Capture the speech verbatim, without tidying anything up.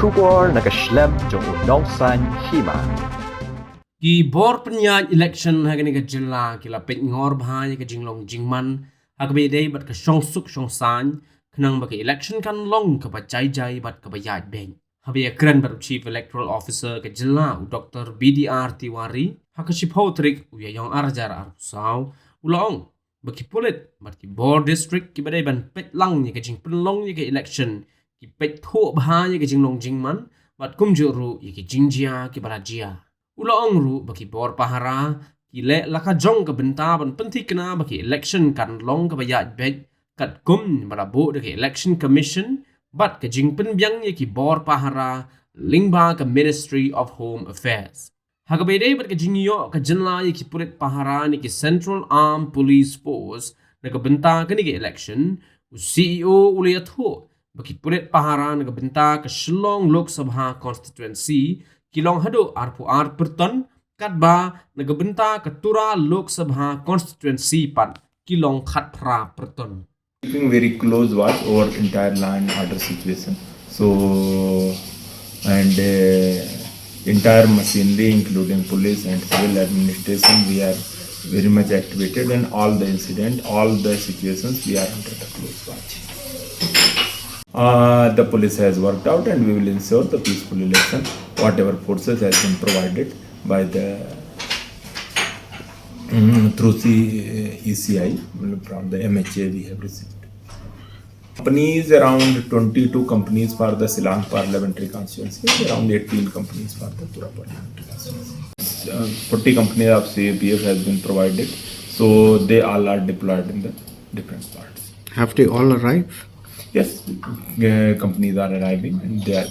Khubor na ka shlem jong u Nongsaiñ Hima. Ki bor pynïaid election ha kane ka jylla ki la peit ngor bha ïa ka jinglong jingman ha kaba ïadei bad ka shongsuk shongsaiñ, khnang ba ka election kan long kaba jai jai bad kaba ïaid beit. Haba ïakren bad u Chief Electoral Officer ka jylla, u Doctor B D R Tiwari, ha ka shiphew tarik u Ïaïong ar hajar arphew saw, u la ong ba ki pulit bad ki bor district kiba dei ban peit lang ïa ka jingpynlong ïa ka election ki peit thuh bha ïa ka jinglong jingman bad kumjuh ruh ïa ki jingjia kiba la jia. U la ong ruh ba ki bor pahara ki leh la ka jong ka bynta ban pynthikna ba ka election kan long kaba ïaid beit katkum ba la buh da ka Election Commission bad ka jingpynbiang ïa ki bor pahara lyngba ka Ministry of Home Affairs. Ha kaba ïadei bad ka jingïoh ka jylla ïa ki pulit pahara ne ki Central Armed Police Force na ka bynta kane ka election, u C E O u la ïathuh ba ki pulit pahara na ka bynta ka Shillong Lok Sabha Constituency ki long haduh arphew ar pyrton, katba na ka bynta ka Tura Lok Sabha Constituency pat ki long khatphra pyrton. Keeping very close watch over entire law and order situation. So, and uh, entire machinery, including police and civil administration, we are very much activated in all the incident, all the situations, we are under the close watch. Uh, the police has worked out, and we will ensure the peaceful election, whatever forces has been provided by the mm, through C, E C I, from the M H A we have received. Companies, around twenty-two companies for the Shillong parliamentary constituency, around eighteen companies for the Tura parliamentary constituency. Uh, forty companies of C A P F has been provided, so they all are deployed in the different parts. Have they all arrived? Yes, uh, companies are arriving and they are